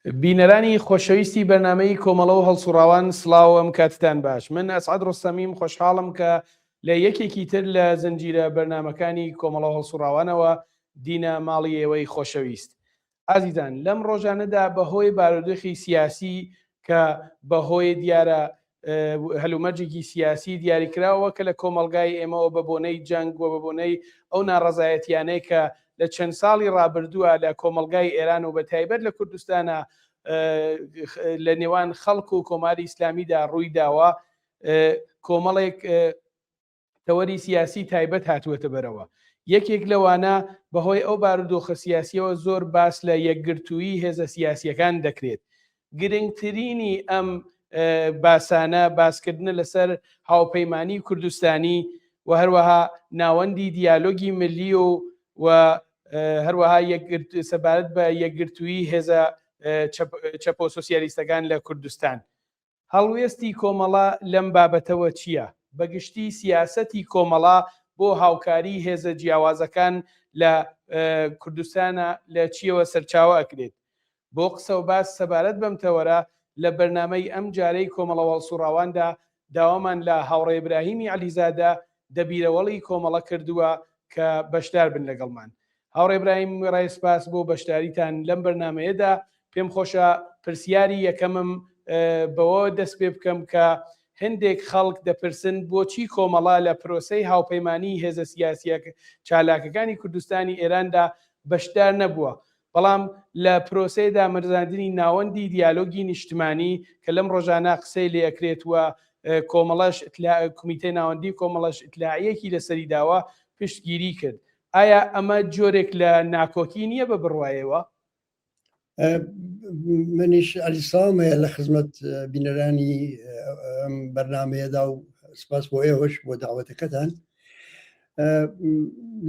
بینەرانی خۆشەویستی بەرنامەی کۆمەڵە و هەڵسوڕاوان سڵاو ئەم کاتتان باش من ئەسعەد ڕۆستەمیم خۆشحاڵم کە لە یەکێکی تر لە زنجیرە بەرنامەکانی کۆمەڵە و هەڵسوڕاوانەوە دینە ماڵی ئێوەی خۆشەویست ئازیزان لەم ڕۆژانەدا بەهۆی بارودۆخی سیاسی کە بەهۆی دیارە هەلومەرجێکی سیاسی دیاریکراوە کە لە کۆمەڵگای ئێمەوە بە بۆنەی جەنگ و بە بۆنەی ئەو ناڕەزایەتیانەی کە لە چەند ساڵی ڕابردووە لە کۆمەڵگای ئێران و بە تایبەت لە کوردستانە لە نێوان خەڵک و کۆماری ئیسلامیدا ڕووی داوە کۆمەڵێک تەوەری سیاسی تایبەت هاتووەتە بەرەوە. یەکێک لەوانە بەهۆی ئەو بارودۆخە سیاسیەوە زۆر باس لە یەکگرتوویی هێزە سیاسیەکان دەکرێت. گرنگترینی ئەم باسانە باسکردنە لەسەر هاوپەیمانی کوردستانی و هەروەها ناوەندی دیالۆگی ملی و و هەروەها سەبارەت بە یەکگرتوویی هێزە چەپۆ سۆسیالیستەکان لە کوردستان. هەڵوێستی کۆمەڵە لەم بابەتەوە چییە؟ بە گشتی سیاسەتی کۆمەڵە بۆ هاوکاری هێزە جیاوازەکان لە کوردستانە لە چییەوە سەرچاوە ئەکرێت؟ بۆ قسەوباس سەبارەت بەم تەوەرە لە بەرنامەی ئەم جارەی کۆمەڵە هەڵسوڕاواندا داوامان لە هاوڕێ ئیبراهیمی عەلیزادە دەبیرەوەڵی کۆمەڵە کردووە کە بەشدار بن لەگەڵمان. هاوڕێ برایم وێڕای سپاس بۆ بەشداریتان لەم بەرنامەیەدا، پێم خۆشە پرسیاری یەکەمم بەوە دەست پێ بکەم کە هەندێک خەڵک دەپرسن بۆچی کۆمەڵە لە پرۆسەی هاوپەیمانیی هێزە سیاسییە چالاکەکانی کوردستانی ئێراندا بەشدار نەبووە، بەڵام لە پرۆسەی دامەرزاندنی ناوەندی دیالۆگی نیشتمانی کە لەم ڕۆژانە قسەی لێ ئەکرێت و کۆمەڵەش کومیتەی ناوەندی کۆمەڵەش ئیتلاعیەکی لەسەری داوە پشتگیری کرد. ئایا ئەمە جۆرێک لە ناکۆکی نییە بە بڕوایەوە؟ منیش عەلی سڵاوم هەیە لە خزمەت بینەرانی ئەم بەرنمەیەدا و سپاس بۆ ئێوەش بۆ داوەتەکەتان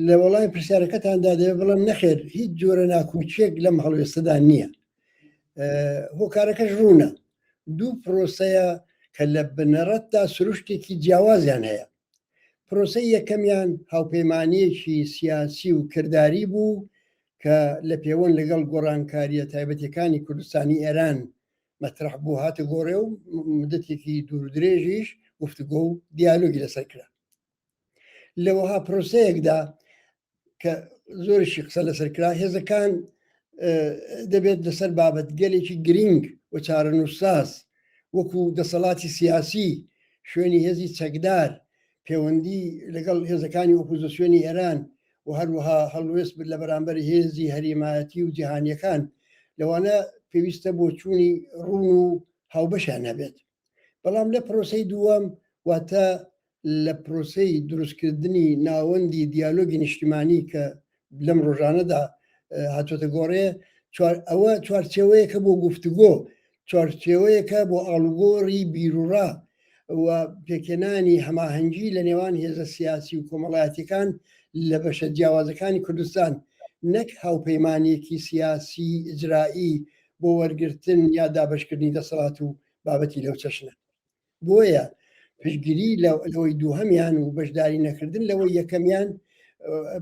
لە وەڵامی پرسیارەکەتاندا دەبێ بڵێم نەخێر هیچ جۆرە ناکۆکیەک لەم هەڵوێستەدا نییە هۆکارەکەش ڕوونە دوو پرۆسەیە کە لە بنەڕەتدا سروشتێکی جیاوازیان هەیە پرۆسەی یەکەمیان هاوپەیمانییەکی سیاسی و کرداری بوو کە لە پێوەند لەگەڵ گۆڕانکارییە تایبەتیەکانی کوردستانی ئێران مەترەح بوو هاتە گۆڕێ و مدەتێکی دوورودرێژیش گفتوگۆ و دیالۆگی لەسەر کرا. لە وەها پرۆسەیەکدا کە زۆرشی قسە لەسەر کرا هێزەکان دەبێت لەسەر بابەتگەلێکی گرنگ و چارەنووسساز وەکو دەسەڵاتی سیاسی شوێنی هێزی چەکدار پەیوەندی لەگەڵ هێزەکانی ئۆپۆزیسیۆنی ئێران و هەروەها هەڵوێست لە بەرامبەر هێزی هەرێمایەتی و جیهانیەکان لەوانە پێویستە بۆچوونی ڕوون و هاوبەشیان هەبێت بەڵام لە پرۆسەی دووەم واتە لە پرۆسەی دروستکردنی ناوەندی دیالۆگی نیشتیمانی کە لەم ڕۆژانەدا هاتۆتە گۆڕێ ئەوە چوارچێوەیەکە بۆ گفتوگۆ چوارچێوەیەکە بۆ ئاڵوگۆڕی بیروڕا و پێکهێنانی هەماهەنگی لە نێوان هێزە سیاسی و کۆمەڵایەتیەکان لە بەشە جیاوازەکانی کوردستان نەک هاوپەیمانێکی سیاسی ئیجرائی بۆ وەرگرتن یا دابەشکردنی دەسەڵات و بابەتی لەو چەشنە. بۆیە پشتگیری لەوەی دووهەمیان و بەشداری نەکردن لەوەی یەکەمیان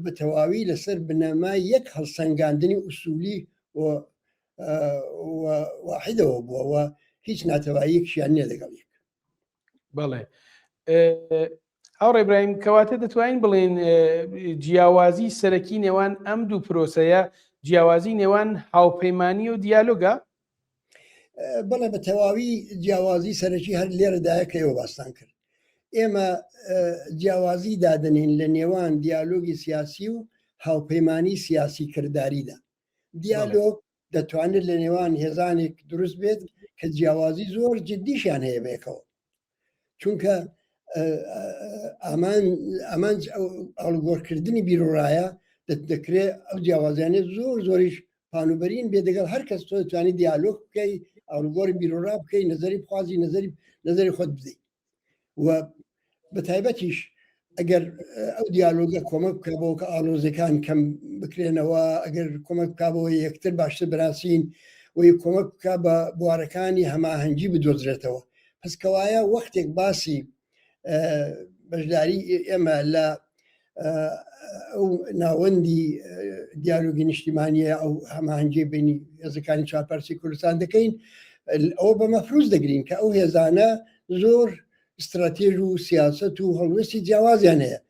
بە تەواوی لەسەر بنەمای یەک هەڵسەنگاندنی ئوسولی و واحدەوە بووە و هیچ ناتەواییەکیان نییە لەگەڵ یەک. بەڵێ هاوڕێ ئیبراهیم کەواتە دەتوانین بڵێن جیاوازی سەرەکی نێوان ئەم دوو پرۆسەیە جیاوازی نێوان هاوپەیمانی و دیالۆگە؟ بەڵێ بە تەواوی جیاوازی سەرەکی هەر لێرەدایە کە ئێوە باستان کرد ئێمە جیاوازی دادەنین لە نێوان دیالۆگی سیاسی و هاوپەیمانی سیاسی کرداریدا دیالۆگ دەتوانێت لە نێوان هێزانێک دروست بێت کە جیاوازی زۆر جددیشیان هەیە بێکەوە چونکە ئامانج ئاڵوگۆڕکردنی بیرۆڕایە دەکرێت ئەو جیاوازیانە زۆر زۆریش پانوبەرین بێ دەگەڵ هەر کەس تۆ دەتوانانی دیالۆگ بکەی ئاڵوگۆڕی بیرۆڕا بکەی نظری بخوازی نظری نظری خۆت بدەیت و بە تایبەتیش ئەگەر ئەو دیالۆگە کۆمەک بکە بۆ کە ئالۆزەکان کەم بکرێنەوە ئەگەر کۆمەک بکە بۆ یەکتر باشتر بناسین و کۆمەک بکە بە بوارەکانی هەماهەنگی بدۆزرێتەوە پس کەوایە وەختێک باسی بەشداری ئێمە لە. ئەو ناوەندی دیالۆگی نیشتیمانیە ئەو هەماهەنگی بینی هێزەکانی چوارپارچەی کوردستان دەکەین ئەوە بە مەفروز دەگرین کە ئەو هێزانە زۆر استراتێژ و سیاست و هەڵوێستی جیاوازیان هەیە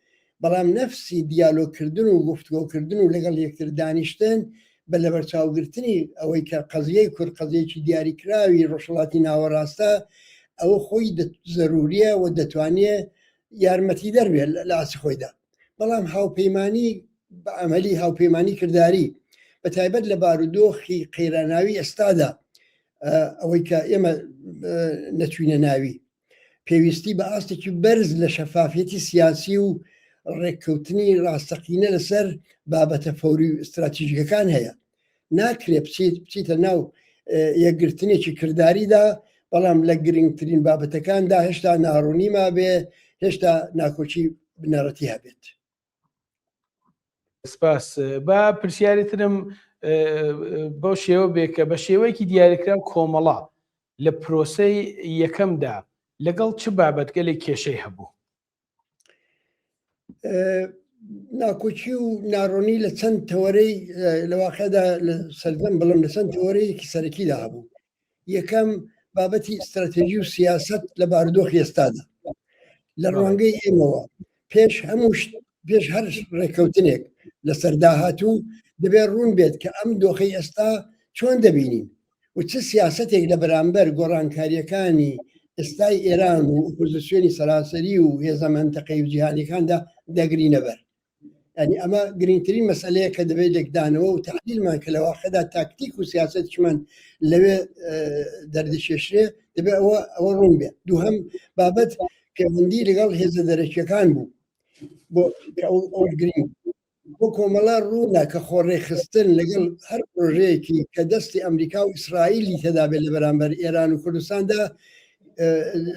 بەڵام نەفسی دیالۆگکردن و گفتگۆکردن و لەگەڵ یەکتر دانیشتن بە لەبەرچاوگرتنی ئەوەی کە قەزیەی کورد قەزیەکی دیاریکراوی ڕۆژهەڵاتی ناوەڕاستە ئەوە خۆی زەروریە و دەتوانێ یارمەتیدەر بێت لە ئاستی خۆیدا بەڵام هاوپەیمانی بە عملی هاوپەیمانی کرداری بە تایبەت لە بارودۆخی قەیراناوی ئێستادا ئەوەی کە ئێمە نەچوینە ناوی پێویستی بە ئاستێکی بەرز لە شەفافیەتی سیاسی و ڕێککەوتنی ڕاستەقینە لەسەر بابەتە فەوری و ئیستراتیژیکەکان هەیە. ناکرێ بچیت بچیتە ناو یەکگرتنێکی کرداریدا بەڵام لە گرنگترین بابەتەکاندا هێشتا ناڕوونی مابێ، هێشتا ناکۆکی بنەڕەتی هەبێت. سپاس. با پرسیاری ترم بەو شێوە بێ کە بە شێوەیەکی دیاریکراو کۆمەڵە لە پرۆسەی یەکەمدا لەگەڵ چ بابەتگەلێک کێشەی هەبوو؟ ناکۆکی و ناڕۆنی لە چەند تەوەرەی لە واقعدا لە سەردەم بڵم لە چەند تەوەرەیەکی سەرەکیدا هەبوو یەکەم بابەتی ئیستراتێژی و سیاسەت لە بارودۆخی ئێستادا لە ڕوانگەی ئێمەوە پێش هەموو پێش هەر ڕێککەوتنێک لەسەر داهاتوو دەبێت ڕوون بێت کە ئەم دۆخی ئێستا چۆن دەبینین و چ سیاسەتێک لە بەرامبەر گۆڕانکاریەکانی ئێستای ئێران و ئۆپۆزیسیۆنی سەراسەری و هێزە مەنتەقەی و جیهانیەکاندا دەگرینە بەر. یعنی ئەمە گرنگترین مەسئلەیە کە دەبێت لێکدانەوە و تحلیلمان کە لە واقعدا تاکتیک و سیاسەتیشمان لەوێ دەردەکێشرێ دەبێت ئەوە ئەوە ڕوون بێت. دووهەم بابەت پەیوەندی لەگەڵ هێزە دەرەکیەکان بوو بۆ ئەو گرنگ بۆ کۆمەڵە ڕوونە کە خۆڕێکخستن لەگەڵ هەر پرۆژەیەکی کە دەستی ئەمریکا و ئیسرائیلی تێدا بێت لە بەرامبەر ئێران و کوردستاندا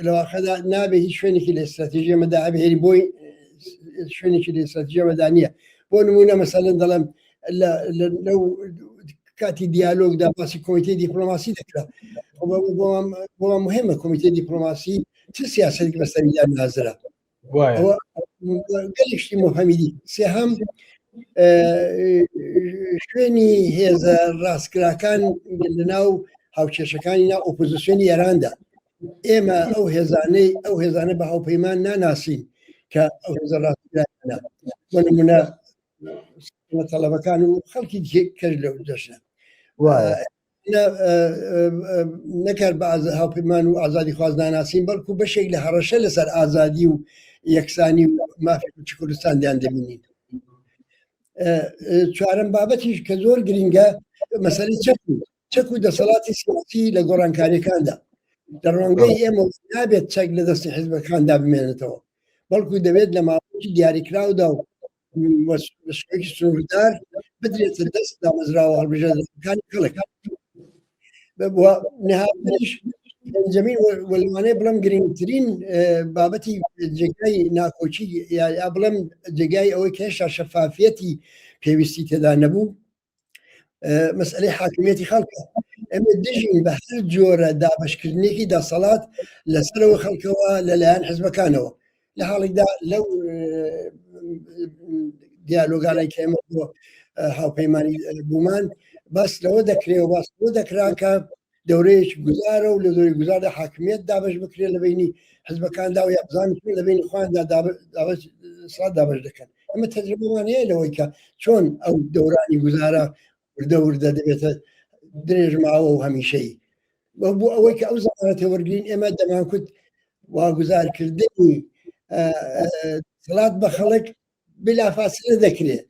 لە واقعدا نابێ هیچ شوێنێکی لە ئستراتیژی ئەمەدا هەبێ هێری بۆی شوێنێکی لە ئستراتیژی ئەمەدا نییە بۆ نمونە مەسەلەن دەڵێم لەو کاتی دیالۆگدا باسی کۆمیتەی دیپلۆماسی دەکرا بۆ مهمە کۆمیتەی دیپلۆماسی چ سیاسەتێک بەسەریدا نازرە گەلێک شتی مهمی دی سێهەم شوێنی هێزە ڕاستگراکان لەناو هاوکێشەکانی ناو ئۆپۆزیسیۆنی ئێراندا ئێمە ئەو هێزانەی ئەو هێزانە بە هاوپەیمان ناناسین کە ئەو هێزە ڕاستگرانە بۆ نمونە تەڵەبەکان و خەڵکی کەش لەو دەشنە نەکار بە هاوپەیمان و ئازادی خواز ناناسین بەڵکو بەشێک لە هەڕەشە لەسەر ئازادی و یەکسانی و مافی کوردی کوردستان دیان دەبینین چوارەم بابەتیش کە زۆر گرنگە مەسەری چەک و چەک و دەسەڵاتی سیاسی لە گۆڕانکاریەکاندا لە ڕوانگەی ئێمە نابێت چەک لە دەستی حزبەکاندا بمێنێتەوە بەڵکو دەبێت لە ماوەیەکی دیاریکراودا و شێوەیەکی سنووردار بدرێتە دەست دامەزراوە هەڵبژێردراوەکانی خەڵک نهایش پێنجەمین و لەوانەیە بڵێم گرنگترین بابەتی جێگای ناکۆکی یا بڵێم جێگای ئەوەی کە هێشتا شەفافیەتی پێویستی تێدا نەبوو مەسئلەی حاکمیەتی خەڵکە ئێمە دژین بە هەر جۆرە دابشکردنێکی دەسەڵات لەسەرەوە خەڵکەوە لەلایەن حزبەکانەوە لە حاڵێکدا لەو دیالۆگانای کە ئێمە بۆ هاوپەیمانی بوومان باس لەوە دەکرێ و باس لەوە دەکرا کە دەورەیەکی گوزارە و لە دەوری گوزاردا حاکمیت دابش بکرێت لە بینی حزبەکاندا و یا بزانن چۆن لە بینی خۆیاندا دابش سڵات دابش دەکەن ئەمە تەجربەمان هەیە لەوەی کە چۆن ئەو دەورانی گوزارە وردە وردە دەبێتە درێژ ماوە و هەمیشەیی بۆ ئەوەی کە ئەو زەمانەتە وەرگین ئێمە دەمانکوت واگوزارکردنی سڵات بە خەڵک بلا فاسلە دەکرێت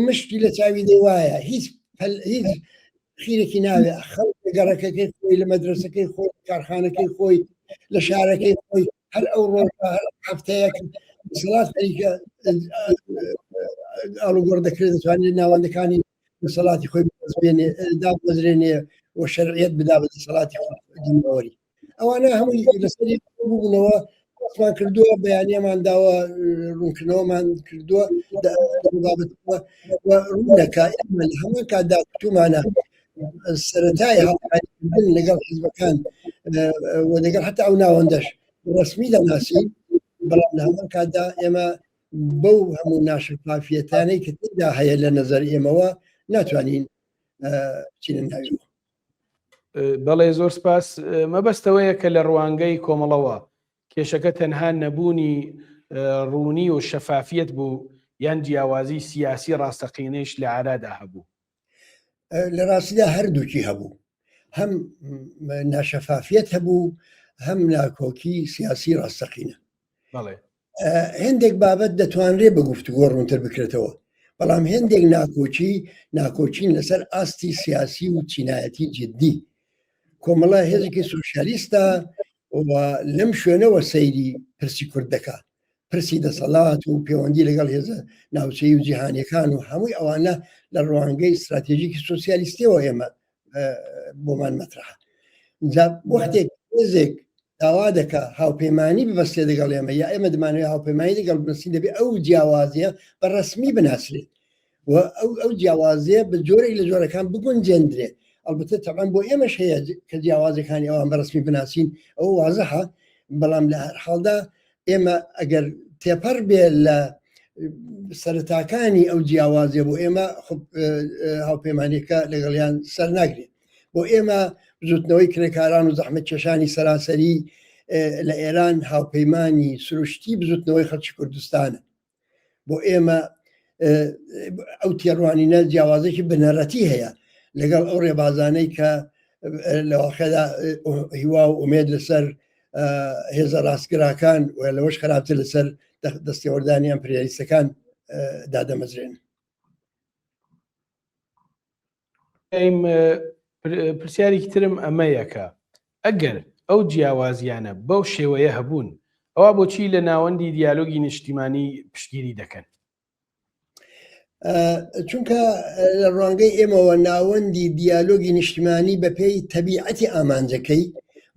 مشتی لە چاوی دەی وایە هیچ هیچ خیرێکی ناوێ خەڵک لە گەڕەکەکەی خۆی لە مەدرسەکەی خۆی کارخانەکەی خۆی لە شارەکەی خۆی هەر ئەو ڕۆژ هەر هەفتەیەک دەسەڵات خەریکە ئاڵوگۆڕ دەکرێت دەتوانێت ناوەندەکانی دەسەڵاتی خۆی بەزبێنێ دابەزرێنێ و شەرعیەت بدا بە دەسەڵاتی خۆی جەماوەری ئەوانە هەمووی لەسەری بوونەوە باسمان کردووە بەیانیەمان داوە ڕوونکردنەوەمان کردووە ڕوونەکە ئێمە لە هەمان کاتدا کوتومانە سەرەتای هاوکاریکردن لەگەڵ حزبەکان و لەگەڵ حتا ئەو ناوەندەش ڕسمی دەناسین بەڵام لە هەمان کاتدا ئێمە بەو هەموو ناشەفافیەتانەی کە تێدا هەیە لە نەزەر ئێمەوە ناتوانین بچینە ناویەوە. بەڵێ زۆر سپاس مەبەستەوەیە کە لە ڕوانگەی کۆمەڵەوە کێشەکە تەنها نەبوونی ڕوونی و شەفافیەت بوو یان جیاوازی سیاسی ڕاستەقینەیش لە ئارادا هەبوو؟ لە ڕاستیدا هەردووکی هەبوو هەم ناشەفافیەت هەبوو هەم ناکۆکی سیاسی ڕاستەقینە هێندێک بابەت دەتوانرێ بە گفتوگۆ ڕوونتر بکرێتەوە بەڵام هێندێک ناکۆکی ناکۆکین لەسەر ئاستی سیاسی و چینایەتی جددی کۆمەڵە هێزێکی سوسیالیستە و لەم شوێنەوە سەیری پرسی کورد دەکات پرسی دەسەڵات و پەیوەندی لەگەڵ هێزە ناوچەی و جیهانیەکان و هەمووی ئەوانە لە ڕوانگەی استراتێژیکی سوسیالیستیەوە ئێمە بۆمان مەترحە جا وەختێک هێزێک داوا دەکا هاوپەیمانی ببەستێ دەگەڵ ئێمە یا ئێمە دەمانەوێت هاوپەیمانی لەگەڵ بنووسین دەبێ ئەو جیاوازیە بە ڕەسمی بناسرێت و ئەو ئەو جیاوازیە بە جۆرێک لە جۆرەکان بگونجێندرێ ئەلبەتە تەبعەن بۆ ئێمەش هەیە کە جیاوازەکانی ئەوان بە ڕەسمی بناسین ئەو وازحە بەڵام لە هەر حاڵدا ئێمە ئەگەر تێپەڕ بێ لە سەرەتاکانی ئەو جیاوازیە بۆ ئێمە هاوپەیمانەکە لەگەڵیان سەر ناگرێت بۆ ئێمە بزوتنەوەی کرێکاران و زەحمەتکێشانی سەراسەری لە ئێران هاوپەیمانی سروشتی بزوتنەوەی خەڵکی کوردستانە بۆ ئێمە ئەو تێڕوانینە جیاوازێکی بنەڕەتی هەیە لەگەڵ ئەو ڕێبازانەی کە لە واقعدا هیوا و ئومێد لەسەر هێزە ڕاستگراکان و لەوەش خراپتر لەسەر دەستێوەردانی ئەمپریالیستەکان دادەمەزرێن. پرسیارێکی ترم ئەمەیە کە ئەگەر ئەو جیاوازیانە بەو شێوەیە هەبوون ئەوا بۆچی لە ناوەندی دیالۆگی نیشتیمانی پشتگیری دەکەن؟ چونکە لە ڕوانگەی ئێمەوە ناوەندی دیالۆگی نیشتیمانی بەپێی تەبیعەتی ئامانجەکەی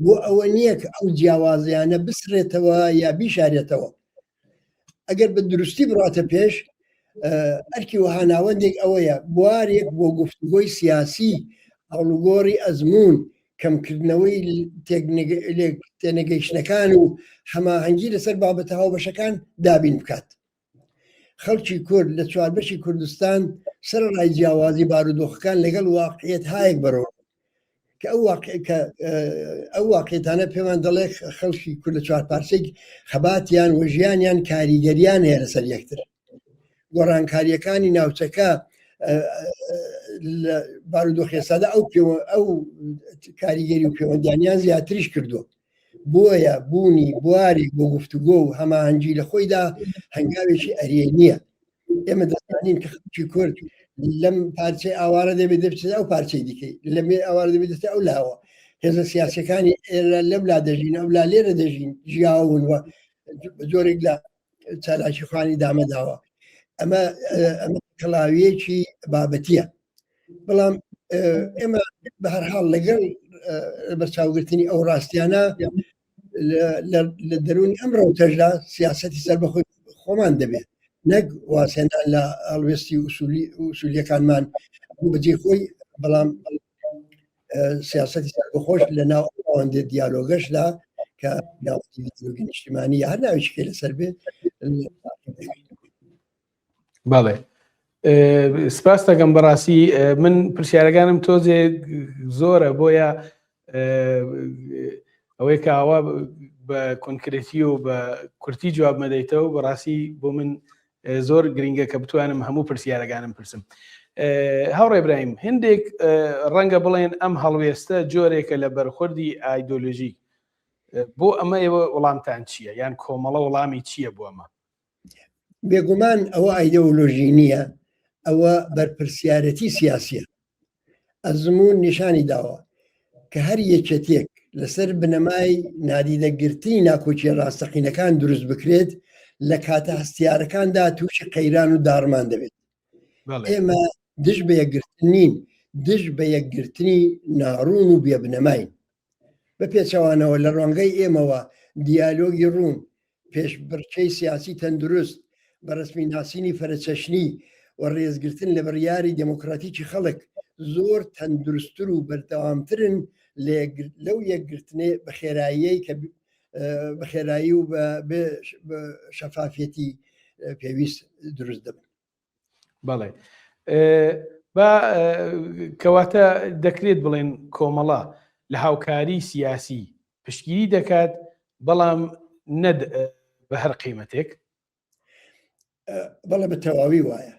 بۆ ئەوە نییە کە ئەو جیاوازیانە بسرێتەوە یا بیشارێتەوە ئەگەر بە دروستی بڕاتە پێش ئەرکی وەها ناوەندێک ئەوەیە بوارێک بۆ گفتوگۆی سیاسی ئاڵوگۆڕی ئەزموون کەمکردنەوەی تێنەگەیشتنەکان و هەماهەنگی لەسەر بابەتە هاوبەشەکان دابین بکات. خەڵکی کورد لە چواربەشی کوردستان سەرەڕای جیاوازی بارودۆخەکان لەگەڵ واقعیەت هایەک بەرەوە کە ئەو واقع کە ئەو واقعیتانە پێمان دەڵێ خەڵکی کورد لە چوار پارچەی خەباتیان و ژیانیان کاریگەریان هەیە لەسەر یەکتر گۆڕانکاریەکانی ناوچەکە لە بارودۆخی ئێستادا ئەو ئەو کاریگەری و پەیوەندیانیان زیاتریش کردووە بۆیە بوونی بوارێک بۆ گفتوگۆ و هەماهەنگی لە خۆیدا هەنگاوێکی ئەرێنییە. ئێمە دەزانین کە خەڵکی کورد لەم پارچەی ئاوارە دەبێت دەبچێت ئەو پارچەی دیکەی لەمێ ئاوارە دەبێت دەچێت ئەو لاوە هێزە سیاسەکانی ئێرە لەم لا دەژین ئەو لا لێرە دەژین ژیاون و جۆرێک لە چالاکی خوانی دامەداوە ئەمە ئەمە کەلاویەکی بابەتیە بەڵام ئێمە بە هەر حاڵ لەگەڵ بەرچاوگرتنی ئەو ڕاستیانە لە دەرونی ئەم ڕەوتەشدا سیاسەتی سەربەخۆی خۆمان دەبێت نەک وازهێنان لە هەڵوێستی ئوسولی ئوسولیەکانمان بۆ بەجێ خۆی بەڵام سیاسەتی سەربەخۆش لە ناو ئەوەندە دیالۆگەشدا کە ناوەندی دیالۆگی نیشتیمانی یا هەر ناوێکی لەسەر بێت بەڵێ سپاس دەکەم بەڕاستی من پرسیارەکانم تۆزێ زۆرە بۆیە ئەوەی کە ئاوا بە کۆنکرێتی و بە کورتی جواب مەدەیتەوە بەڕاستی بۆ من زۆر گرنگە کە بتوانم هەموو پرسیارەکانم پرسم هاوڕێ برایم هندێک ڕەنگە بڵێن ئەم هەڵوێستە جۆرێکە لە بەرخوردی ئایدۆلۆژی بۆ ئەمە ئێوە وەڵامتان چییە یان کۆمەڵە وەڵامی چییە بۆ ئەمە بێگومان ئەوە ئایدۆلۆژی نییە ئەوە بەرپرسیارەتی سیاسیە ئەزمون نیشانی داوە کە هەر یەکێتێک لەسەر بنەمای نادیدەگرتنی ناکۆکیە ڕاستەقینەکان دروست بکرێت لە کاتە هەستیارەکاندا تووشی قەیران و داڕمان دەبێت ئێمە دژ بە یەکگرتن نین دژ بە یەکگرتنی ناڕوون و بێبنەماین بە پێچەوانەوە لە ڕوانگەی ئێمەوە دیالۆگی ڕوون، پێشبڕکێی سیاسی تەندروست، بە ڕەسمی ناسینی فەرەچەشنی و ڕێزگرتن لە بڕیاری دێمۆکڕاتیکی خەڵک زۆر تەندروستتر و بەردەوامترن لەو یەکگرتنێ بە خێراییەی کە بە خێرایی و بە شەفافیەتی. پێویست دروست دەبن. بەڵێ با کەواتە دەکرێت بڵێن کۆمەڵە لە هاوکاری سیاسی پشتگیری دەکات بەڵام نەد بە هەر قیمەتێک. بەڵێ بە تەواوی وایە.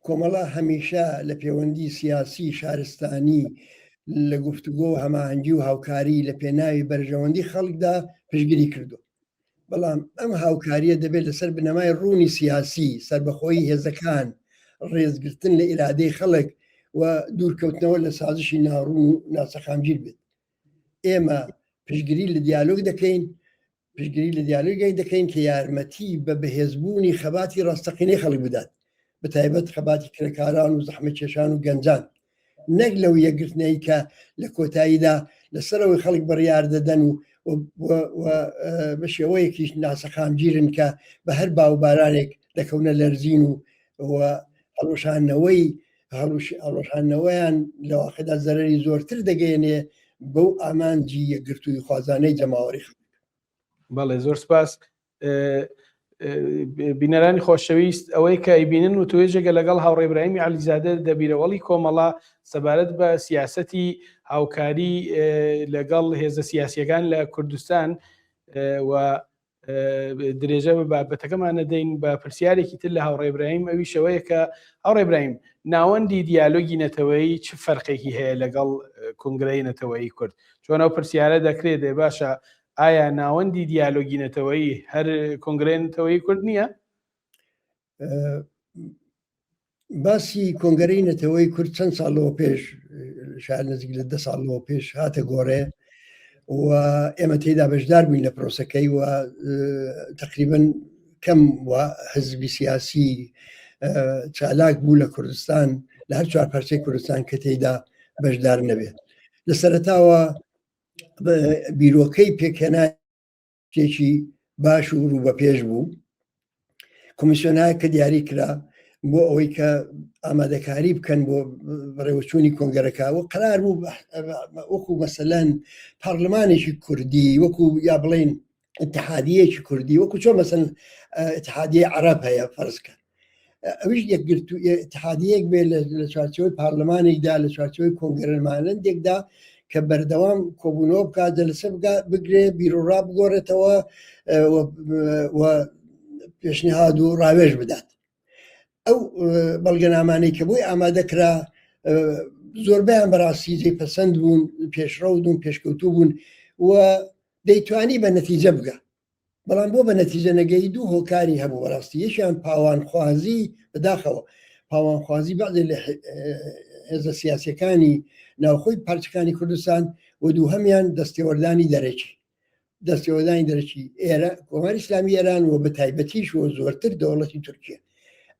کۆمەڵە هەمیشە لە پێوەندی سیاسی شارستانی لە گفتوگۆ و هەماهەنگی و هاوکاری لە پێناوی بەرژەوەندی خەڵکدا پشتگیری کردووە. بەڵام ئەم هاوکارییە دەبێت لەسەر بنەمای ڕوونی سیاسی، سەربەخۆیی هێزەکان، ڕێزگرتن لە ئیرادەی خەڵک و دوورکەوتنەوە لە سازشی ناڕوون و ناسەقامگیر بێت. ئێمە پشتگیری لە دیالۆگ دەکەین، پشتگیری لە دیالۆگێک دەکەین کە یارمەتی بە بەهێزبوونی خەباتی ڕاستەقینەی خەڵک بدات، بەتایبەت خەباتی کرێکاران و زەحمەتکێشان و گەنجان، نەک لەو یەکگرتنەی کە لە کۆتاییدا لەسەرەوەی خەڵک بڕیار دەدەن و بە شێوەیەکیش ناسەقامگیرن کە بە هەر باوبارانێک دەکەونە لەرزین و هەڵوشانەوەی هەڵوشانەوەیان لە واقعدا زەرەری زۆرتر دەگەیەنێ بەو ئامانجی یەکگرتووی خوازانەی جەماوەری خەڵک. بەڵێ زۆر سپاس. بینەرانی خۆشەویست ئەوەی کە ئەیبینن و توێژێکە لەگەڵ هاوڕێ ئیبراهیمی عەلیزادە دەبیرەوەڵی کۆمەڵە سەبارەت بە سیاسەتی هاوکاری لەگەڵ هێزە سیاسیەکان لە کوردستان و درێژە بە بابەتەکەمان نەدەین بە پرسیارێکی تر لە هاوڕێ ئیبراهیم ئەویش ئەوەیە کە هاوڕێ ئیبراهیم ناوەندی دیالۆگی نەتەوەیی چ فەرقێکی هەیە لەگەڵ کۆنگرەی نەتەوەیی کورد؟ چۆن ئەو پرسیارە دەکرێت دێ باشە ئایا ناوەندی دیالۆگی نەتەوەیی هەر کۆنگرەی نەتەوەیی کورد نییە؟ باسی کۆنگرەی نەتەوەی کورد چەند ساڵ لەوە پێش شاید نزیک لە ده ساڵ لەوە پێش هاتە گۆڕێ و ئێمە تێدا بەشدار بووین لە پرۆسەکەی و تقریبن کەم و حزبی سیاسی چالاک بوو لە کوردستان لە هەر چوار پارچەی کوردستان کە تێدا بەشدار نەبێت لە سەرەتاوە بیرۆکەی پێکهێنا شتێکی باش و ڕوو بە پێش بوو کۆمیسیۆنایە کە دیاری کرا بۆ ئەوەی کە ئامادەکاری بکەن بۆ بەڕێوەچوونی کۆنگەرەکە و قرار بوو وەکو مەسەلەن پەرلەمانێکی کوردی وەکو یا بڵین اتحادیەکی کوردی وەکو چۆن مەسەن اتحادیە عرب هەیە فەرزکە ئەویش یەکگرتو اتحادیەک بێ لە چوارچێوەی پارلمانێکدا لە چوارچێوەی کۆنگرەمانندێکدا کە بەردەوام کۆبوونەوە بکات جەلسە بگرێ بیرۆڕا بگۆڕێتەوە و پێشنیهاد و ڕاوێژ بدات ئەو بەڵگەنامانەی کە بۆی ئامادە کرا زۆربیان بەڕاستی جێ پەسەند بوون پێشڕەو بوون پێشکەوتوو بوون و دەیتوانی بە نەتیجە بگە بەڵام بۆ بە نەتیجە نەگەی دوو هۆکاری هەبوو بەڕاستی یەکیان پاوانخوازی بەداخەوە پاوانخوازی بەعضێ لە هێزە سیاسەکانی ناوخۆی پارچەکانی کوردستان و دووهەمیان دەستێوەردانی دەرەکی دەستێوەردانی دەرەکی ئێرە کۆماری ئیسلامی ئێران و بە تایبەتیش و زۆرتر دەوڵەتی تورکیە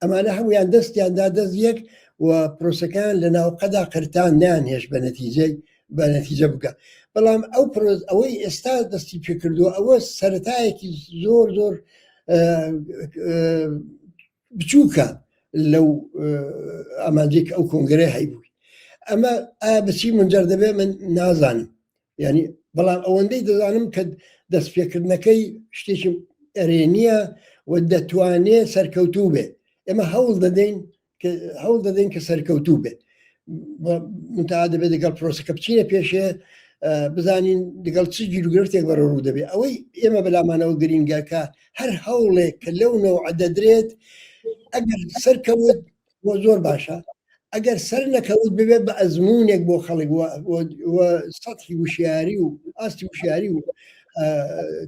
ئەمانە هەمویان دەستیان دا دەست یەک و پرۆسەکان لە ناوقەدا قرتان نیان هێش بە نەتیجەی بە نەتیجە بگە بەڵام ئەو پرۆز ئەوەی ئێستا دەستی پێکردووە ئەوە سەتایەکی زۆر زۆر بچووکە لەو ئامانجێک ئەو کۆنگرە هەیبووی ئەمە ئایا بچی منجەر دەبێ من نازانم ینی بەڵام ئەوەندەی دەزانم کە دەستپێکردنەکەی شتێکی ئەرێنیە و دەتوانێت سەرکەوتوو بێت ئێمە هەوڵ دەدەین هەوڵ دەدەین کە سەرکەوتوو بێت منتا دەبێت لەگەڵ پرۆسەکە بچینە پێشێ بزانین لەگەڵ چ گیروگرفتێک بەرەڕوو دەبێت ئەوەی ئێمە بەلامانەوە گرنگە کە هەر هەوڵێک کە لەو نەوعە دەدرێت ئەگەر سەرکەوت بۆ زۆر باشە ئەگەر سەر نەکەوت ببێت بە ئەزمونێک بۆ خەڵک و سەحی وشیاری و ئاستی وشیاری و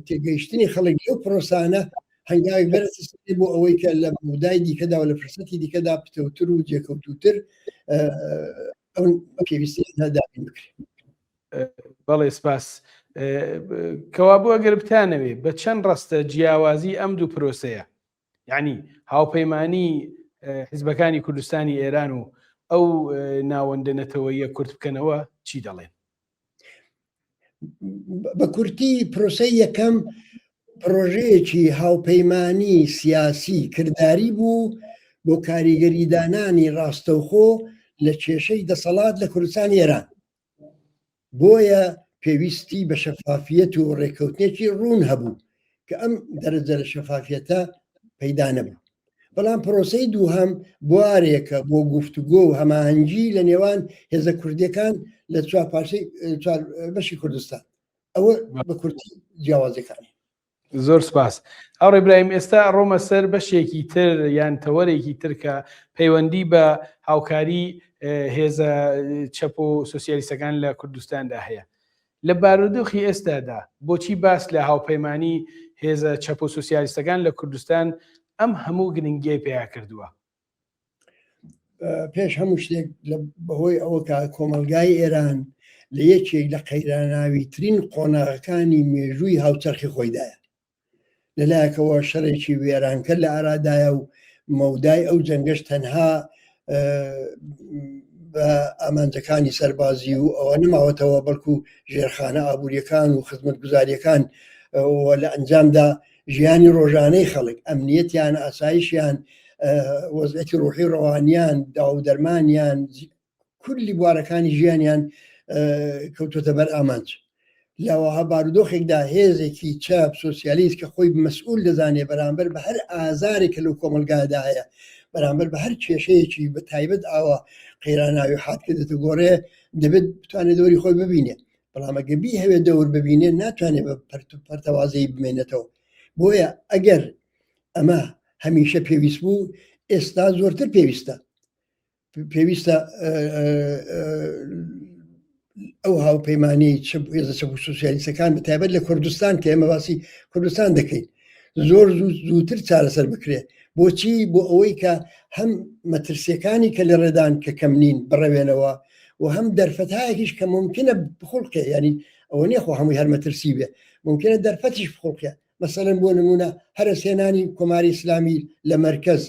تێگەیشتنی خەڵک لەو پرۆسانە هەنگاوی بەرز بۆ ئەوەی کە لە مودای دیکەدا و لە فرسەتی دیکەدا پتەوتر و جێکەوتوتر ئەو پێویستی دابین بکرێت. بەڵێ سپاس. کەوابوو ئەگەر بتانەوێ بە چەند ڕەستە جیاوازی ئەم دوو پرۆسەیە یعنی هاوپەیمانی حزبەکانی کوردستانی ئێران و ئەو ناوەندە نەتەوەیە کورت بکەنەوە چی دەڵێن؟ بە کورتی پرۆسەی یەکەم پرۆژەیەکی هاوپەیمانی سیاسی کرداری بوو بۆ کاریگەری دانانی ڕاستەوخۆ لە کێشەی دەسەڵات لە کوردستانی ئێران بۆیە پێویستی بە شەفافیەت و ڕێککەوتنێکی ڕوون هەبوو کە ئەم دەرەجە لە شەفافیەتە پەیدا نەبوو. بەڵام پرۆسەی دووهەم بوارێکە بۆ گفتوگۆ و هەماهەنگی لە نێوان هێزە کوردیەکان لە چوار پارچەی چوار بەشی کوردستان. ئەوە بە کورتی جیاوازیەکانی. زۆر سپاس. هاوڕێ برایم ئێستا ڕۆمە سەر بەشێکی تر یان تەوەرێکی تر کە پەیوەندی بە هاوکاری هێزە چەپ و سوسیالیستەکان لە کوردستاندا هەیە. لە بارودۆخی ئێستادا بۆچی باس لە هاوپەیمانی هێزە چەپ و سوسیالیستەکان لە کوردستان ئەم هەموو گرنگیەی پیا کردووە؟ پێش هەموو شتێک بەهۆی ئەوە کە کۆمەلگای ئێران لە یەکێک لە قەیراناویترین قۆناغەکانی مێژووی هاوچەرخی خۆیدایە لەلایەکەوە شەڕێکی وێرانکەر لە ئارادایە و مەودای ئەو جەنگەش تەنها بە ئامانجەکانی سەربازی و ئەوە نەماوەتەوە بەڵکو ژێرخانە ئابوووریەکان و خزمەتگوزاریەکان و لە ئەنجامدا ژیانی ڕۆژانەی خەڵک، ئەمنیەتیان، ئاسایشیان، وەزعەتی ڕۆحی ڕەوانیان، داو و دەرمانیان، کولی بوارەکانی ژیانیان کەوتۆتە بەر ئامانج. لەوەها بارودۆخێکدا هێزێکی چەپ سۆسیالیست کە خۆی مەسئول دەزانێ بەرامبەر بە هەر ئازارێک کە لەو کۆمەڵگادا هەیە، بەرامبەر بە هەر کێشەیەکی بە تایبەت ئاوا قەیراناوی حاد کە دێتە گۆڕێ، دەبێت بتوانێت دەوری خۆی ببینێ. بەڵام ئەگەر بیهەوێت دەور ببینێت ناتوانێت بە پەرتەوازەیی بمێنێتەوە بۆیە ئەگەر ئەمە هەمیشە پێویست بوو ئێستا زۆرتر پێویستە پێویستە ئەو هاوپەیمانی چەپ هێزە چەپ و سوسیالیستەکان بە تایبەت لە کوردستان کە ئێمە باسی کوردستان دەکەین زۆر زوو زووتر چارەسەر بکرێت بۆچی بۆ ئەوەی کە هەم مەترسیەکانی کە لە ڕێدان کە کەم نین بڕەوێنەوە و هەم دەرفەتایەکیش کە ممکنە بخڵقێ ینی ئەوە نییە خۆ هەمووی هەر مەترسی بێ ممکنە دەرفەتیش بخڵقێ مەسەلەن بۆ نمونە هەرەسهێنانی کۆماری ئیسلامی لە مەرکەز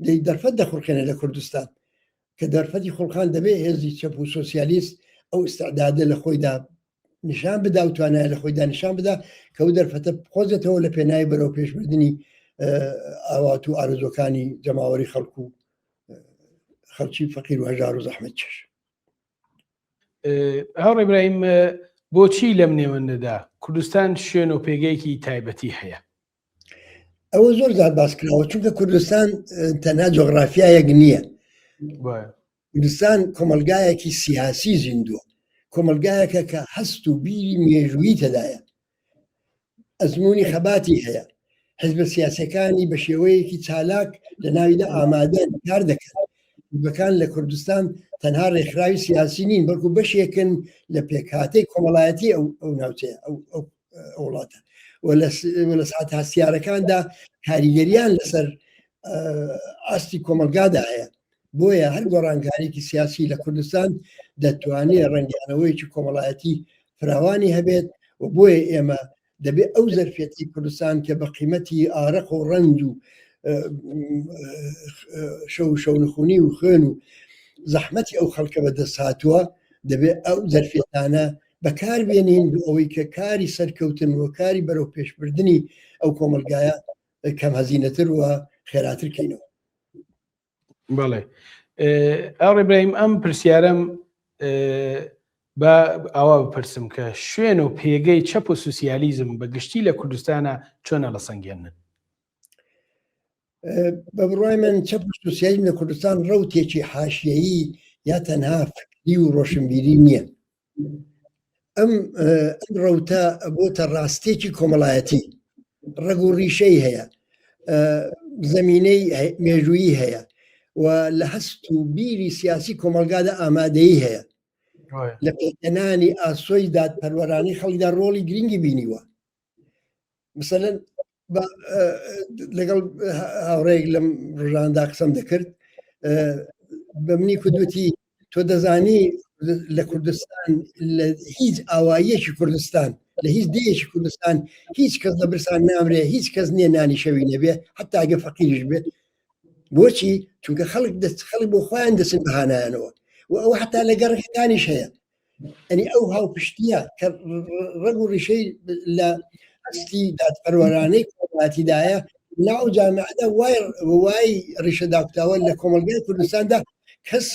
دەی دەرفەت دەخوڵقێنێ لە کوردستان کە دەرفەتی خوڵقان دەبێ هێزی چەپ و سۆسیالیست ئەو ئیستعدادە لە خۆیدا نیشان بدا و توانای لە خۆیدا نیشان بدا کە ئەو دەرفەتە بقۆزێتەوە لە پێناوی بەرەو پێشبردنی ئاوات و ئارەزوەکانی جەماوەری خەڵک و خەڵکی فەقیر و هەژار و زەحمەت کێش. هاوڕێ ئیبراهیم بۆچی لەم نێوەندەدا کوردستان شوێن و پێگەیەکی تایبەتی هەیە؟ ئەوە زۆر زار باس کراوە چونکە کوردستان تەنها جۆغرافیایەک نییە کوردستان کۆمەلگایەکی سیاسی زیندووە کۆمەلگایەکە کە هەست و بیری مێژوویی تێدایە ئەزمموی خەباتی هەیە حزبە سیاسەکانی بە شێوەیەکی چالاک لە ناویدا ئامادەن کار دەکەن حزبەکان لە کوردستان تەنها ڕێکخراوی سیاسی نین بەڵکو بەشێکن لە پێکهاتەی کۆمەڵایەتی ئەو ئەو ناوچەیە ئەو ئەو وڵاتە و لە ساعت هەستیارەکاندا کاریگەریان لەسەر ئاستی کۆمەلگادا هەیە بۆیە هەر گۆڕانکاریکی سیاسی لە کوردستان دەتوانێت ڕەنگدانەوەیەکی کۆمەڵایەتی فراوانی هەبێت و بۆیە ئێمە دەبێت ئەو زەرفەتی کوردستان کە بە قیمەتی ئارەق و ڕەنج و شەو شەونخونی و خوێن و زەحمەتی ئەو خەڵکە بەدەست هاتووە دەبێت ئەو زەرفێتانە بەکاربێنین بۆ ئەوەی کە کاری سەرکەوتن و کاری بەرەو پێشبردنی ئەو کۆمەلگایە کەم هەزینەتر و خێراتر کەینەوە. بەڵێ ئاڕێ برایم ئەم پرسیارم بە ئاوا بپرسم کە شوێن و پێگەی چەپ و سوسیالیزم بە گشتی لە کوردستانە چۆنە لە سەنگێنن بە بڕای من چەپ و سوسیالیزم لە کوردستان ڕوتێکی حاشیەیی یا تەنها فکری و ڕۆشنبیری نییە ئەم ئەم ڕەوتە بۆتە ڕاستێکی کۆمەڵایەتی ڕەگ و ڕیشەی هەیە زمینەی مێژوویی هەیە و لە هەست و بیری سیاسی کۆمەلگادا ئامادەیی هەیە لە پێکهێنانی ئاسۆی دادپەروەرانی خەڵکدا ڕۆڵی گرنگی بینیوە مثلەن لەگەڵ هاوڕێک لەم ڕژاندا قسەم دەکرد بە منی کودوتی تۆ دەزانی لە کوردستان لە هیچ ئاواییەکی کوردستان لە هیچ دێیەکی کوردستان هیچ کەس لە برسان نامرێ هیچ کەس نییە نانی شەوی نەبێ حتا ئەگە فەقیریش بێت بۆچی چونکە خەڵک دەست خەڵک بۆ خۆیان دەچن بەهانایانەوە و ئەوە حتا لە گەڕەکەکانیش هەیە ئەنی ئەو هاوپشتیە کە ڕەگ و ڕیشەی لە هەستی دادپەروەرانەی کۆمەڵاتیدایە ناو جامعەدا وای وای ڕیشە داکوتاوە لە کۆمەڵگای کوردستاندا کەس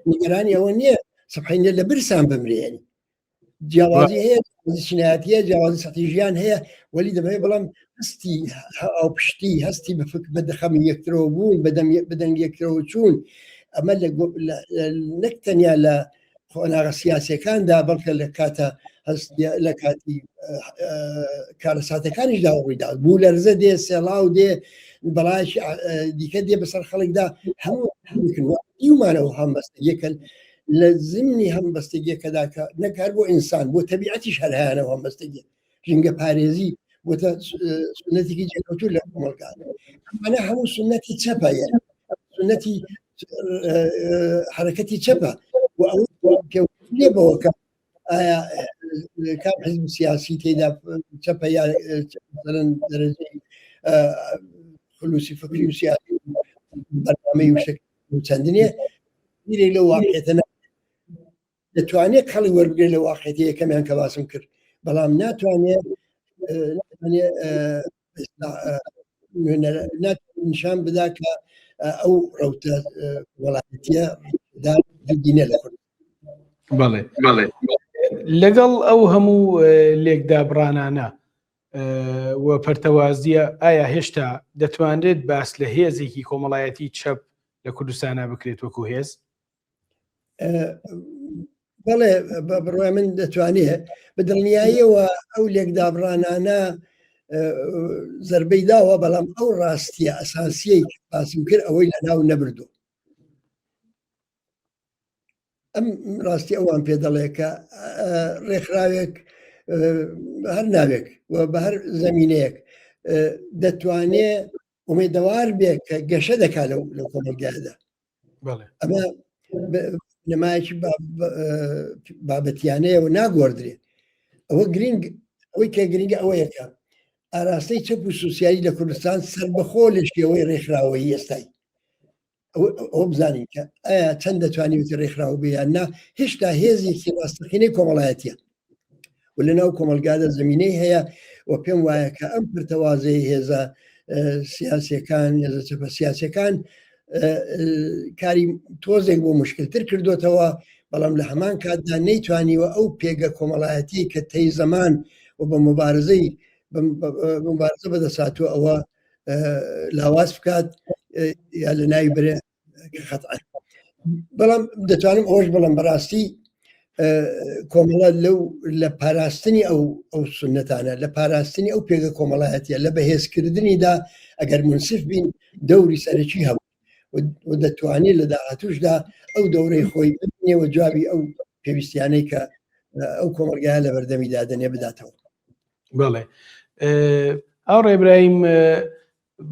نیگەرانی ئەوە نییە سبحینە لە برسان بمرێنی. جیاوازی هەیە چینایەتیە جیاوازی سەتی ژیان هەیە وەلی دەمەوێت بڵم هەستی هاوپشتی هەستی بە فکر بە دەخەمی یەکترەوە بوون بەدەم بەدەنگ یەکترەوە چوون ئەمە لە نەک تەنیا لە قۆناغە سیاسەکاندا بەڵکە لە کاتە لە کاتی کارەساتەکانیشدا ڕوویدا بوو لەرزە دێ سێڵاو دێ بەڵایکی دیکە دێ بەسەر خەڵکدا هەموو دیومانەوە هەمبەستگیەکەن لە زمنی هەمبەستگیەکەدا کە نەک هەر بۆ ئینسان بۆ تەبیعەتیش هەر هەیانەوە هەمبەستگی ژینگە پارێزی بۆتە سونەتێکی جێکەوتوو لە کۆمەڵگا. ئەمانە هەموو سونەتی چەپە یە سونەتی حرەکەتی چەپە و ئەو پێوەندی بەوە کە ئایا کام حزب سیاسی تێدا چەپە یا مثلا دەرەجەی خلوسی فکری و سیاسی بەرنامەی و شکل چەندنیە بیرێک لەو واقعیەتە دەتوانێت کەڵی وەربگرێت لە واقعیەتی یەکەمیان کە باسم کرد بەڵام ناتوانێت نیشان بدا کە ئەو ڕوتە وڵاتیە دینە لە کورد بەڵێ بەڵێ لەگەڵ ئەو هەموو لێکدابڕانانە و پەرتەوازیە ئایا هێشتا دەتوانرێت باس لە هێزێکی کۆمەڵایەتی چەپ لە کوردستانە بکرێت وەکو هێز؟ بەڵێ بە بڕای من دەتوانێت بە دڵنیاییەوە ئەو لێکدابڕانانە زربەی داوە بەڵام ئەو ڕاستیە ئەساسیەی باسم کرد ئەوەی لە ناو نەبردو ئەم ڕاستی ئەوان پێ دەڵێ کە ڕێکخراوێک هەر ناوێک و بە هەر زمینەیەک دەتوانێ ئومێدەوار بێ کە گەشە دەکات لەو کۆمەڵگایدا ئەمە نمایشی بابەتیانەیە و ناگۆڕدرێت ئەوە گرنگ ئەوەی کە گرنگە ئەوەیەکە ئاراستەی چەپ و سوسیالی لە کوردستان سربەخۆ لە شێوەی ڕێکخراوەیی ئێستای ئەوە بزانین کە ئایا چەند دەتوانیوتی ڕێکخراو بێ یان نا هێشتا هێزێکی ڕاستەقینەی کۆمەڵایەتیە و لە ناو کۆمەلگادا زمینەی هەیە و پێم وایە کە ئەم پرتەوازەی هێزە سیاسەکان هێزە چەپە سیاسەکان کاری تۆزێک بۆ مشکلتر کردوتەوە بەڵام لە هەمان کاتدا نەیتوانیوە ئەو پێگە کۆمەڵایەتی کە تەی زەمان و بە مبارزەی مبارزە بەدەساتوە ئەوە لاواز بکات یا لە ناوی برێ خەتعە بەڵام دەتوانم ئەوش بڵم بەڕاستی کۆمەڵە لەو لە پاراستنی ئەو ئەو سنتانە لە پاراستنی ئەو پێگە کۆمەڵایەتیە لە بەهێزکردنیدا ئەگەر منسف بین دەوری سەرەکی هەبوو و دەتوانێت لە داهاتوشدا ئەو دەورەی خۆی ببینێ و جوابی ئەو پێویستیانەی کە ئەو کۆمەلگایە لە بەردەمی دادەنێ بداتەوە. بەڵێ ئەو ڕێبرایم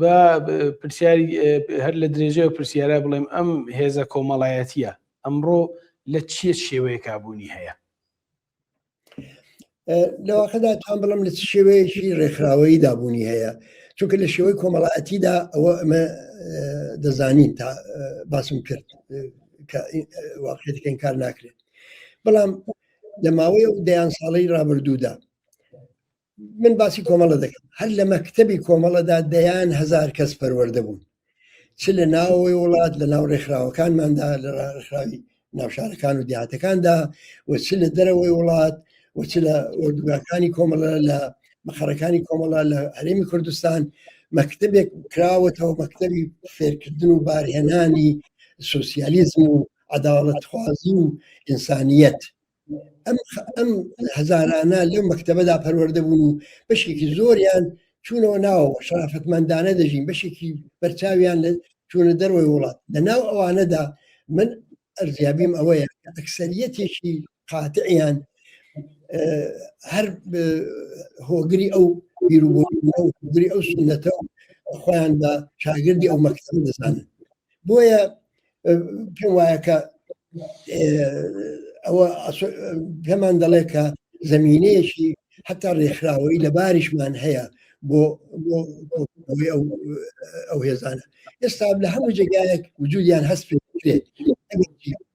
با پرسیاری هەر لە درێژەوە پرسیارە بڵێم ئەم هێزە کۆمەڵایەتیە ئەمڕۆ لە چیە شێوەیەکا بوونی هەیە؟ لەواقعدا توان بڵم لە چ شێوەیەکی ڕێکخراوەییدا بوونی هەیە چونکە لە شێوەی کۆمەڵایەتیدا ئەوە ئەمە دەزانین تا باسم کرد کە واقعەکەین کار ناکرێت بەڵام لە ماوەی ئەو دەیان ساڵەی ڕابردوودا من باسی کۆمەڵە دەکەم هەر لە مەکتەبی کۆمەڵەدا دەیان هزار کەس پەروەردە بوون چ لە ناوەوەی وڵات لە ناو ڕێکخراوەکانماندا لە ڕێکخراوی ناوشارەکان و دیاتەکاندا و چ لە دەرەوەی وڵات و چ لە ئۆردوگاکانی کۆمەڵە لە مەخەرەکانی کۆمەڵە لە هەرێمی کوردستان مەکتەبێک کراوەتەوە مەکتەبی فێرکردن و بارهێنانی سوسیالیزم و عەداڵەتخوازی و ئینسانیەت ئەم ئەم هەزارانە لەو مەکتەبەدا پەروەردە بوون و بەشێکی زۆریان چوونەوە ناوەوە شەرافەتمەندانە دەژین بەشێکی بەرچاویان لە چوونە دەرەوەی وڵات لە ناو ئەوانەدا من ئەرزیابیم ئەوەیە کە ئەکسەریەتێکی قاتعیان هەر هۆگری ئەو بیروبۆچوونە و هۆگری ئەو سوننەتە و خۆیان بە شاگردی ئەو مەکتەبە دەزانن بۆیە پێم وایە کە ئەوە پێمان دەڵێ کە زمینەیەکی حتا ڕێکخراوەی لەباریشمان هەیە بۆ ئەو ئەو هێزانە ئێستا لە هەموو جێگایەک وجودیان هەست پێ بکرێت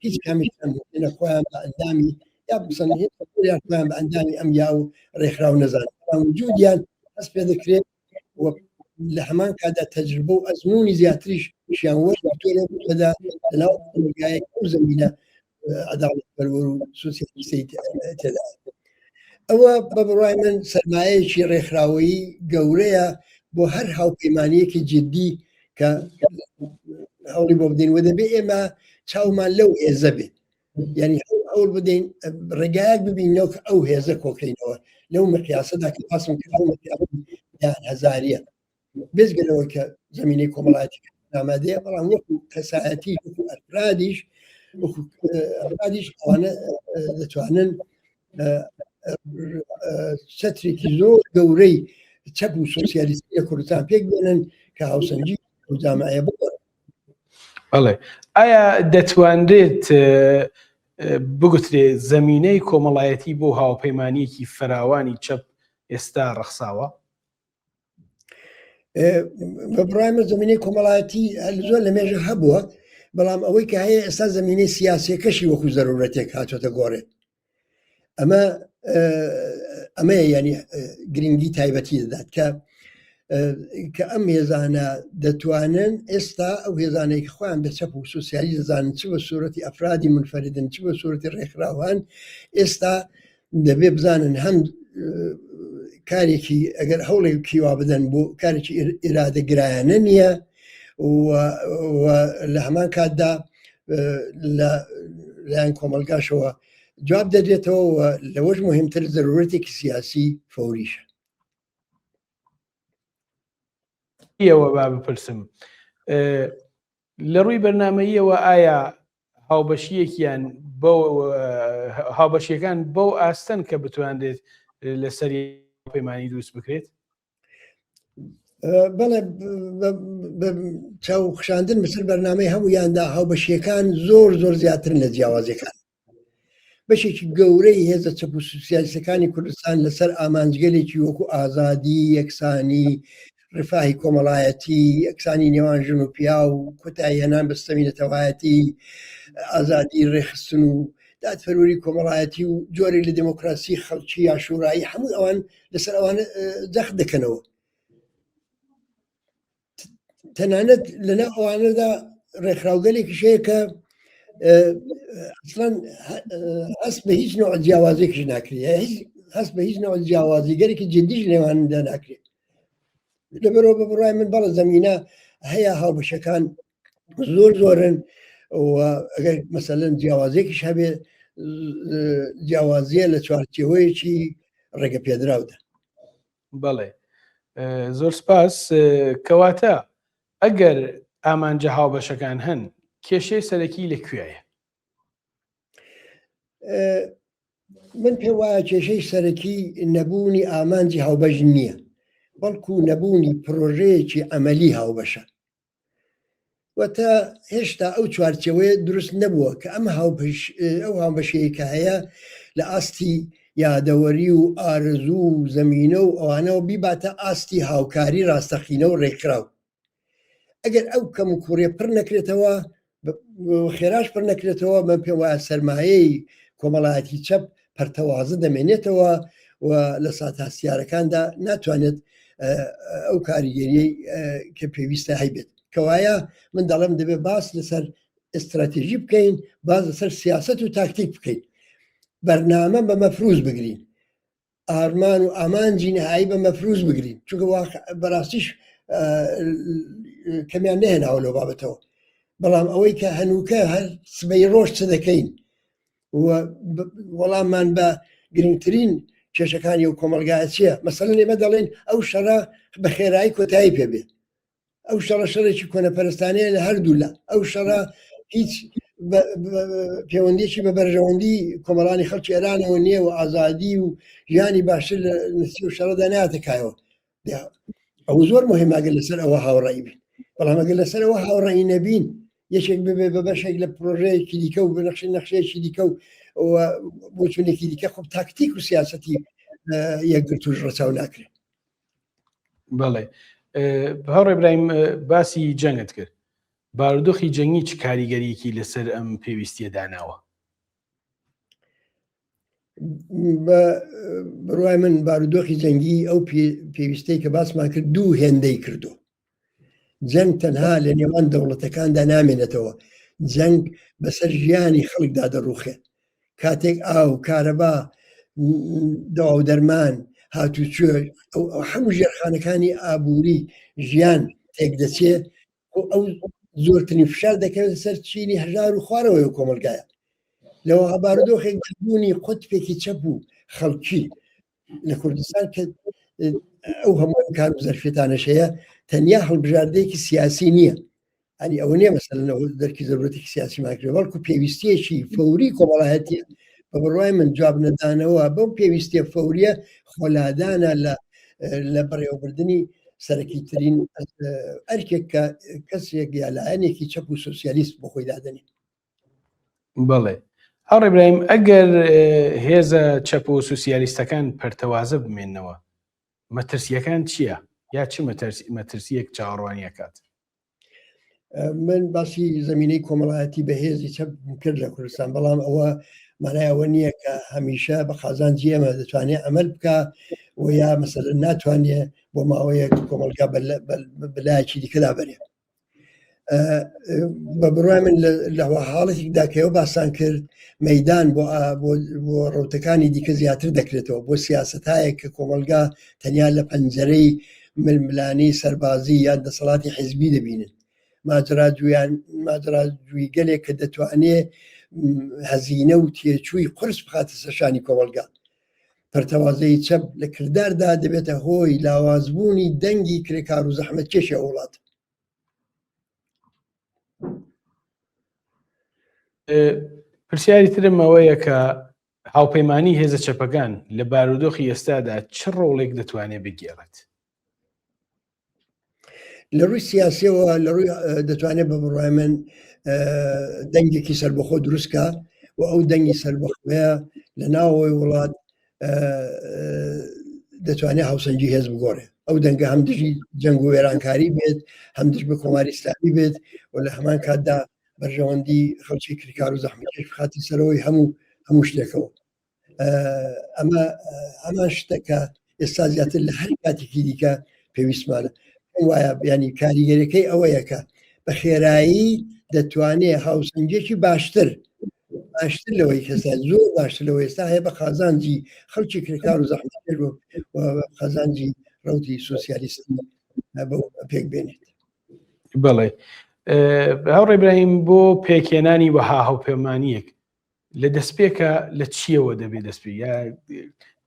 هیچ کامیان خۆیان بە ئەندامی یا بسەن خۆیان بە ئەندامی ئەم یا و ڕێکخراو نەزان وجودیان هەست پێ دەکرێت و لە هەمان کاتدا تەجربە و ئەزموونی زیاتریش شیان وەرگرتووە لەو بوارەدا لەناو کۆمەڵگایەک ئەو زەمینە عەداڵەتپەروەر و سۆسیالیستەی تێدا. ئەوە بە بڕوای من سەرمایەیەکی ڕێکخراوەیی گەورەیە بۆ هەر هاوپەیمانییەکی جدی کە هەوڵی بۆ بدەین و دەبێ ئێمە چاومان لەو هێزە بێت یعنی هەوڵ بدەین ڕێگایەک ببینەوە کە ئەو هێزە کۆکەینەوە لەو مقیاسەدا کە باسم کرد ئەو مقیاسە هەزاریە بێجگە لەوەی کە زمینەی کۆمەڵایەتی ئامادەیە بەڵام وەکو کەسایەتی وەکو ئەفرادیش وەکو ئەفرادیش ئەوانە دەتوانن چەترێکی زۆر گەورەی چەپ و سۆسیالیستی لە کوردستان پێک بێنن کە هاوسەنگی ئەو جامعەیە بگۆڕن. بەڵێ ئایا دەتوانرێت بگوترێ زەمینەی کۆمەڵایەتی بۆ هاوپەیمانیەکی فراوانی چەپ ئێستا ڕەخساوە؟ بە بڕای من زمینەی کۆمەڵایەتی زۆر لە مێژە هەبووە بەڵام ئەوەی کە هەیە ئێستا زمینەی سیاسیەکەشی وەکو زەرورەتێک هاتۆتە گۆڕێ ئەمە ئەمەیە ینی گرنگی تایبەتی دەدات کە کە ئەم هێزانە دەتوانن ئێستا ئەو هێزانێک خۆیان بە چەپ و سوسیالی دەزانن چ بە سوورەتی ئەفرادی منفەردن چ بە سوورەتی ڕێکخراوان ئێستا دەبێ بزانن هەم کارێکی ئەگەر هەوڵێکی وا بدەن بۆ کارێکی ئیرادە گرایانە نییە لە هەمان کاتدا لە لایەن کۆمەلگاشەوە جواب دەدرێتەوە و لەوەش مهمتر زەرورەتێکی سیاسی فەوریشە. ئەوە با بپرسم لە ڕووی بەرنمەیەوە ئایا هاوبەشیەکیان بەو هاوبەشیەکان بەو ئاستن کە بتوانرێت لەسەر پەیمانی دروست بکرێت؟ بەڵێ چاو خشاندن بەسەر بەرنامەی هەموویاندا هاوبەشیەکان زۆر زۆر زیاترن لە جیاوازیەکان بەشێکی گەورەی هێزە چەپ و سوسیالیستەکانی کوردستان لەسەر ئامانجگەلێکی وەکو ئازادی، یەکسانی، ڕفاهی کۆمەڵایەتی، یەکسانی نێوان ژن و پیاو، کۆتاییهێنان بە ستەمی نەتەوایەتی، ئازادی ڕێکخستن و دادپەروەری کۆمەڵایەتی و جۆرێک لە دێمۆکراسی خەڵکی یا شورایی هەموو ئەوان لەسەر ئەوانە جەخت دەکەنەوە. تەنانەت لەناو ئەوانەدا ڕێکخراوگەلێکیش هەیە کە ئەسڵەن هەست بە هیچ نوع جیاوازێکیش ناکرێت هیچ هەست بە هیچ نوع جیاوازیگەرێکی جدیش لێواندا ناکرێت لەبەرەوە بە بڕای من بەڵە زەمینە هەیە هاوبەشەکان زۆر زۆرن و ئەگەر مەسەلەن جیاوازێکیش هەبێ جیاوازیە لە چوارچێوەیەکی ڕێگە پێدراودا بەڵێ زۆر سپاس کەواتە ئەگەر ئامانجە هاوبەشەکان هەن کێشەی سەرەکی لە کوێیە؟ من پێ وایە کێشەی سەرەکی نەبوونی ئامانجی هاوبەش نییە بەڵکو نەبوونی پرۆژەیەکی ئەمەلی هاوبەشە واتە هێشتا ئەو چوارچێوەیە دروست نەبووە کە ئەم هاوبەش ئەو هاوبەشەیە کە هەیە لە ئاستی یادەوەری و ئارەزوو و زەمینە و ئەوانەوە بیباتە ئاستی هاوکاری ڕاستەقینە و ڕێکخراو ئەگەر ئەو کەم و کوڕێ پڕ نەکرێتەوە خێراش پڕ نەکرێتەوە من پێم وایە سەرمایەی کۆمەڵایەتی چەپ پەرتەوازە دەمێنێتەوە و لە ساتە هەستیارەکاندا ناتوانێت ئەو کاریگەریەی کە پێویستە هەیبێت کەوایە من دەڵێم دەبێت باس لەسەر ئستراتیژی بکەین باز لەسەر سیاست و تاکتیک بکەین بەرنامە بە مەفروز بگرین ئارمان و ئامانجی نهایی بە مەفروز بگرین چونکە بەڕاستیش کەمیان نهێناوە لەو بابەتەوە بەڵام ئەوەی کە هەنووکە هەر سبەی ڕۆژ چ دەکەین وەڵاممان بە گرنگترین کێشەکانی و کۆمەلگایە چییە مەسەلەن ئێمە دەڵێن ئەو شەڕە بە خێرایی کۆتایی پێبێت ئەو شەڕە شەڕێکی کۆنەپەرستانەیە لە هەردوو لا ئەو شەڕە هیچ پەیوەندیی بە بەرژەوەندی کۆمەڵانی خەڵکی ئێرانەوە نییە و ئازادی و ژیانی باشتر لە نسی و شەڕەدا ناتە کایەوە ئەو زۆر مهمە ئەگەر لەسەر ئەوە هاوڕێی بین بەڵام ئەگەر لەسەر ئەوە هاوڕێی نەبین یەکێک ببێ بە بەشێک لە پرۆژەیەکی دیکە و بنەخشی نەخشەیەکی دیکە و بۆچونێکی دیکە خۆ تاکتیک و سیاستی یەکگرتوش ڕەچاو ناکرێت بەڵێ هاوڕێ برایم باسی جەنگت کرد بارودۆخی جەنگی چ کاریگەریەکی لەسەر ئەم پێویستیە داناوە؟ بە بڕوای من بارودۆخی جەنگی ئەو پێویستەی کە باسمان کرد دوو هێندەی کردو جەنگ تەنها لە نێوان دەوڵەتەکاندا نامێنێتەوە جەنگ بەسەر ژیانی خەڵکدا دەڕوخێت کاتێک ئاو کارەبا دەوا و دەرمان، هاتوچۆ، هەموو ژێرخانەکانی ئابووری ژیان تێکدەچێ، ئەو زۆرترین فشار دەکەوێتە سەر چینی هەژار و خوارەوەی کۆمەلگایە. لەوە بارودۆخێک بوونی قوتبێکی چەپ و خەڵکی لە کوردستان کە ئەو هەموو کار و زەرفێتانەش هەیە تەنیا هەڵبژاردەیەکی سیاسی نییە ئەنی ئەوە نییە مەسەلەن دەرکی زەرورەتێکی سیاسیمان کرد بەڵکو پێویستیەکی فەوری کۆمەڵایەتی بە بڕوای من جواب نەدانەوە بەو پێویستیە فەوریە خۆلادانە لە لە بەڕێوەبردنی سەرەکی ترین ئەرکێک کە کەسێک یا لایەنێکی چەپ و سوسیالیست بۆ خۆی دادەنێ. بەڵێ هاوڕێ برایم ئەگەر هێزە چەپ و سوسیالیستەکان پەرتەوازە بمێنەوە مەترسیەکان چییە یا چ مەترسیەک چاوەڕوانیەکات؟ من باسی زمینەی کۆمەڵایەتی بەهێزی چەپ کرد لە کوردستان بەڵام ئەوە مانای ئەوە نییە کە هەمیشە بە قازانجی ئێمە دەتوانێت ئەمەل بکە و یا مەسەلەن ناتوانێت بۆ ماوەیەک کۆمەڵگا بەلایەکی دیکەدا بەرێ بە بڕای من لە حاڵێکدا کە باسان کرد مەدان بۆ بۆ ڕوتەکانی دیکە زیاتر دەکرێتەوە بۆ سیاستایەک کە کۆمەلگا تەنیا لە پەنجەرەی ململانێی سەربازی یان دەسەڵاتی حیزبی دەبینن. ماجراجویان ماجراجویی گەلێک کە دەتوانێ هەزینە و تێچووی قورس بخاتە سەر شانی کۆمەڵگا. پەرتەوازەیی چەپ لە کرداردا دەبێتە هۆی لاوازبوونی دەنگی کرێکار و زەحمەتکێشی ئەو وڵاتە. پرسیاری ترم ئەوەیە کە هاوپەیمانی هێزە چەپەکان لە بارودۆخی ئێستادا چ ڕۆڵێک دەتوانێت بگێڕێت؟ لە ڕووی سیاسیەوە لە ڕووی دەتوانێت بە بڕای من دەنگێکی سربەخۆ دروستکە و ئەو دەنگی سربەخۆیە لە ناوەوەی وڵات دەتوانێت هاوسەنگی هێز بگۆڕێ ئەو دەنگە هەم دژی جەنگ و وێرانکاری بێت هەم دژ بە کۆماری ئیسلامی بێت و لە هەمان کاتدا بەرژەوەندی خەڵکی کرێکار و زەحمەتکێش بخاتە سەرەوەی هەموو هەموو شتێکەوە ئەمە ئەمان شتەکە ئێستا زیاتر لە هەر کاتێکی دیکە پێویستمانە وایە ینی کاریگەرەکەی ئەوەیە کە بە خێرایی دەتوانێت هاوسەنگێکی باشتر باشتر لەوەی کەسە زۆر باشتر لەوە ئێستا هەیە بە قازانجی خەڵکی کرێکار و زەحمەتکێش و قازانجی ڕەوتی سوسیالیستی پێک بێنێت. بەڵێ هاوڕێ برایم بۆ پێکهێنانی وەها هاوپەیمانیەک لە دەستپێکە لە چیەوە دەبێت دەست پێ یا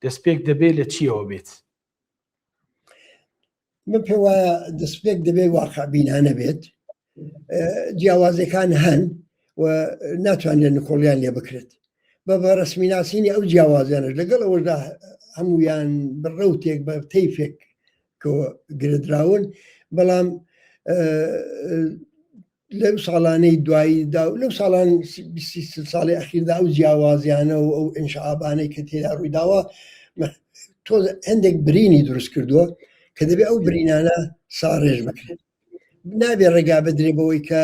دەستپێک دەبێت لە چیەوە بێت؟ من پێ وایە دەستپێک دەبێت واقعبینانە بێت جیاوازەکان هەن و ناتوانێت نکۆڵیان لێ بکرێت بە بە ڕسمی ناسینی ئەو جیاوازیانش لەگەڵ ئەوەشدا هەمویان بڕەوتێک بە تەیفێک گرێدراون بەڵام لەو ساڵانەی دواییدا و لەو ساڵان ساڵی ئەخیردا ئەو جیاوازیانە و ئەو ئینشعابانەی کە تێدا ڕوویداوە تۆ هەندێک برینی دروست کردووە کە دەبێت ئەو برینانە ساڕێژ بکرێت نابێ ڕێگا بدرێ بەوەی کە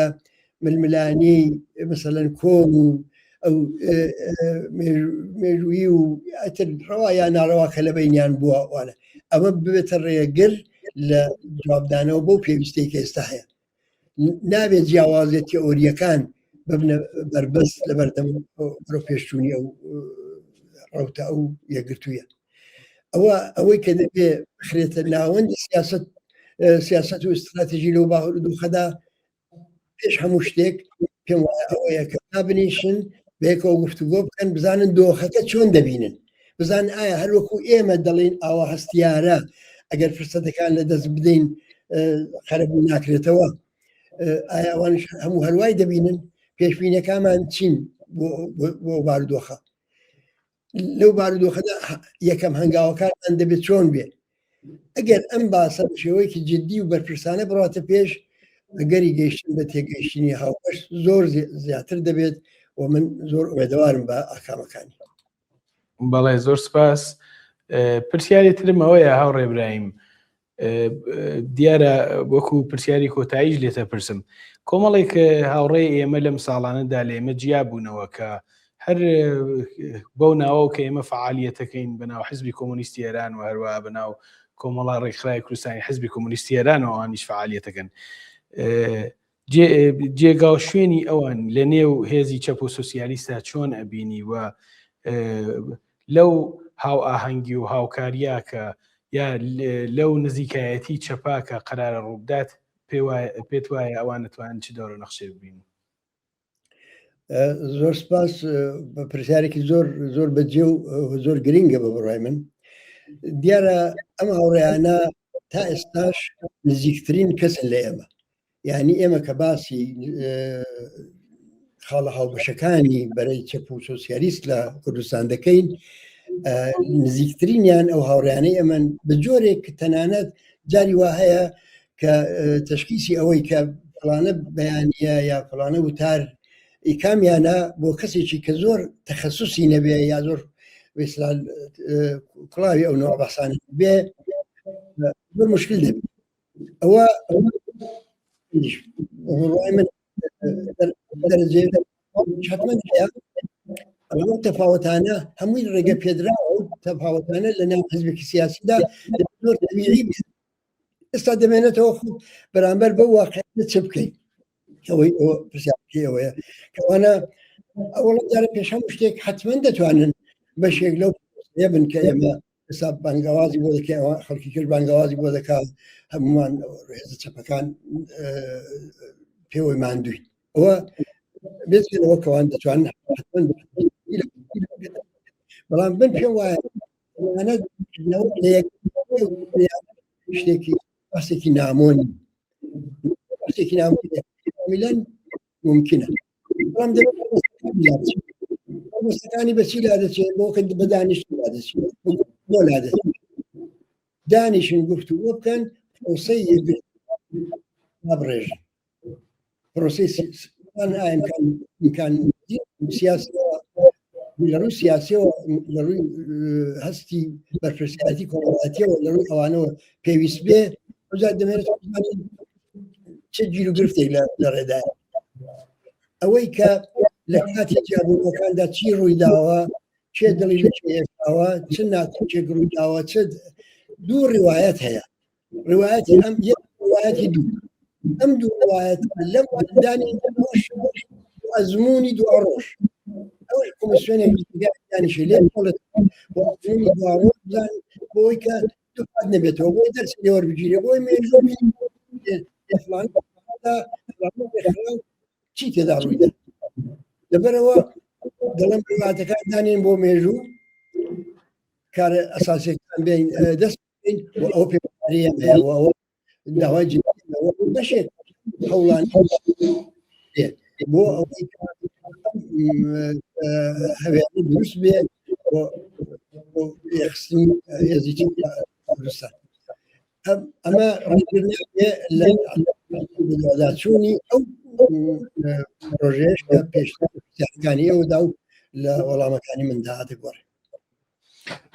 ململانێی مەسەلەن کۆن و ئەو مێژوویی و ئەتر ڕەوا یا ناڕەوا کە لە بینیان بووە وانە ئەمە ببێتە ڕێگر لە جوابدانەوە بۆ پێویستەی کە ئێستا هەیە نابێت جیاوازیە تیۆریەکان ببنە بەربەست لە بەردەم بەرەو پێشچوونی ئەو ڕەوتە ئەو یەکگرتوویە ئەوە ئەوەی کە دەبێ بخرێتە ناوەندی سیاست سیاست و استراتیژی لەو باهودوخەدا پێش هەموو شتێک پێم وایە ئەوەیە کە دابنیشن بەیەکەوە گفتوگۆ بکەن بزانن دۆخەکە چۆن دەبینن بزان ئایا هەروەکو ئێمە دەڵێن ئاوا هەستیارە ئەگەر فرسەتەکان لە دەست بدەین قەرەبوو ناکرێتەوە ئایا ئەوانش هەموو هەروای دەبینن پێشبینەکانمان چین بۆ بارودۆخە لەو بارودۆخەدا یەکەم هەنگاوەکانمان دەبێت چۆن بێت ئەگەر ئەم باسە بە شێوەیەکی جددی و بەرپرسانە بڕاتە پێش ئەگەری گەیشتن بە تێگەیشتنی هاوبەش زۆر زیاتر دەبێت و من زۆر ئومێدەوارم بە ئاکامەکانی. بەڵێ زۆر سپاس پرسیاری ترم ئەوەیە هاوڕێ برایم دیارە وەکو پرسیاری کۆتاییش لێتە پرسم کۆمەڵێک هاوڕێ ئێمە لەم ساڵانەدا لە ئێمە جیا بوونەوە کە هەر بەو ناوە کە ئێمە فعالیەتەکەین بەناو حزبی کۆمۆنیستی ئێران و هەروە بەناو کۆمەڵا ڕێکخراوی کوردستانی حزبی کۆمۆنیستی ئێران و ئەوانیش فعالیەتەکەن جێگا و شوێنی ئەوان لە نێو هێزی چەپ و سوسیالیستا چۆن ئەبینی و لەو هاوئاهەنگی و هاوکاریە کە یا لەو نزیکایەتی چەپا کە قەرارە ڕووبدات پێت وایە ئەوان دەتوانن چ دەورە نەخشێک ببینن؟ زۆر سپاس بە پرسیارێکی زۆر زۆر بەجێ و زۆر گرنگە بە بڕای من دیارە ئەم هاوڕێیانە تا ئێستاش نزیکترین کەسن لە ئێمە یعنی ئێمە کە باسی خاڵە هاوبەشەکانی بەرەی چەپ و سۆسیالیست لە کوردستان دەکەین نزیکترینیان ئەو هاوڕیانەی ئەمن بە جۆرێک تەنانەت جاری وا هەیە کە تەشخیسی ئەوەی کە فڵانە بەیانە یا فڵانە وتار ئیکامیانە بۆ کەسێکی کە زۆر تەخەسوسی نەبێ یا زۆر وێسلال کڵاوی ئەو نوع بەحسان بێ زۆر مشکل دەبێت ئەوە ڕای من دەرەجەی حتمما هەیە ئەو تەفاوتانە هەمووی ڕێگە پێدراوە و تەفاوتانە لە ناو حزبێکی سیاسیدا زۆر تەبیعی بێت ئێستا دەمێنێتەوە خۆ بەرامبەر بەو واقعیەتە چ بکەین ئەوەی ئەوە پرسیارەکەی ئەوەیە کەوانە ئەوەڵ جارە پێش هەموو شتێک حتمما دەتوانن بەشێک لەو پرۆسەیە بن کە ئێمە ئێستا بانگەوازی بۆ دەکەین ئەوە خەڵکی کرد بانگەوازی بۆ دەکات هەمومان هێزە چەپەکان پێوەی ماندووین ئەوە بێتەوە کەوان دەتوانن حتمما بەڵام من پێم وایە شتێکی باسێکی نامۆ باسێکی نامۆ میلەن ممکنە بەڵام دەستەکانی بەچی لا دەچێت بۆ کە بە دانیشت لا دەچێت بۆ لا دەچێت دانیشن گفتوگۆ بکەن پرۆسەی بڕێژن پرۆسەی ئیمکان سیاسیەوە لە ڕووی سیاسیەوە لە ڕووی هەستی بەرپرسیارەتی کۆمەڵایەتیەوە لە ڕووی ئەوانەوە پێویست بێ ئەوجا دەمێنێت چ گیر و گرفتێک لە ڕێدایە ئەوەی کە لە کاتی جیابوونەکاندا چی ڕووی داوە کێ دڵی لە کێ هێشتاوە چ ناکۆکێک ڕووی داوە چ دوو ڕیوایەت هەیە ڕوایەتی ئەم یەک ڕوایەتی دوو ئەم دوو ڕوایەت لەم دانی ئەزمموی دو ڕۆژ ئەو کۆمیسیۆنێک دانیشی لێ بڵێت بۆ ئەزموونی دو ڕۆژ بزان بۆی کە دووپات نەبێتەوە بۆی دەرس لێ وەربگیرێ بۆی مێژوو فلان چی تێدا ڕوویدا لەبەرەوە دەڵێم ڕوایەتەکان دانێن بۆ مێژوو کارە ئەساسیەکان بێن دەست ئەو پێوەریە هەیە و ئەوە داوای جدی بەشێک هەوڵان بۆ ئەوەی هەوێنی دروست بێ بۆ یەخستنی هێزی کوردستان ئەمە لە بەدواداچوونی ئەو پرۆژەیەش کە پێشتر پرسیارەکانی ئەودا و لە وەڵامەکانی مندا دەگۆڕێ.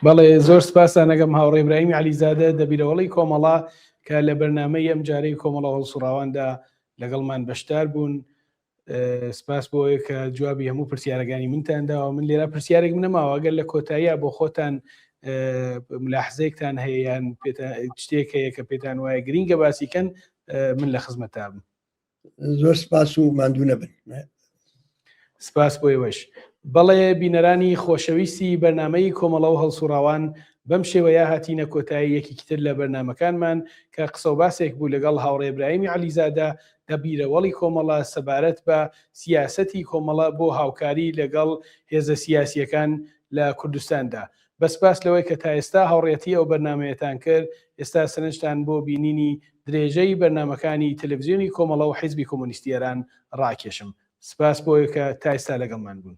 بەڵێ زۆر سپاسان ئەگەم هاوڕێ ئیبراهیمی عەلیزادە دەبیرەوەڵی کۆمەڵە کە لە بەرنامەی ئەم جارەی کۆمەڵە هەڵسوڕاواندا لەگەڵمان بەشدار بوون سپاس بۆ ئەوەی کە جوابی هەموو پرسیارەکانی منتان داوە من لێرە پرسیارێک نەماوە ئەگەر لە کۆتاییە بۆ خۆتان ملاحزەیەکتان هەیە یان شتێک هەیە کە پێتان وایە گرینگە باسیکەن من لە خزمەتتا بم زۆر سپاس و ماندوو نەبن. سپاس بۆ ئێوەش. بەڵێ بینەرانی خۆشەویستی بەرنامەی کۆمەڵە و هەڵسوڕاوان بەم شێوەیە هاتینە کۆتایی یەکێکی تر لە بەرنامەکانمان کە قسەوباسێک بوو لەگەڵ هاوڕێ ئیبراهیمی عەلیزادە دەبیرەوەڵی کۆمەڵە سەبارەت بە سیاسەتی کۆمەڵە بۆ هاوکاری لەگەڵ هێزە سیاسییەکان لە کوردستاندا. بە سپاس لەوەی کە تا ئێستا هاوڕێیەتی ئەو بەرنامەیەتان کرد، ئێستا سەرنجتان بۆ بینینی درێژەی بەرنامەکانی تەلەفزیۆنی کۆمەڵە و حیزبی کۆمۆنیستی ئێران ڕاکێشم. سپاس بۆ ئەوەی کە تا ئێستا لەگەڵمان بوون.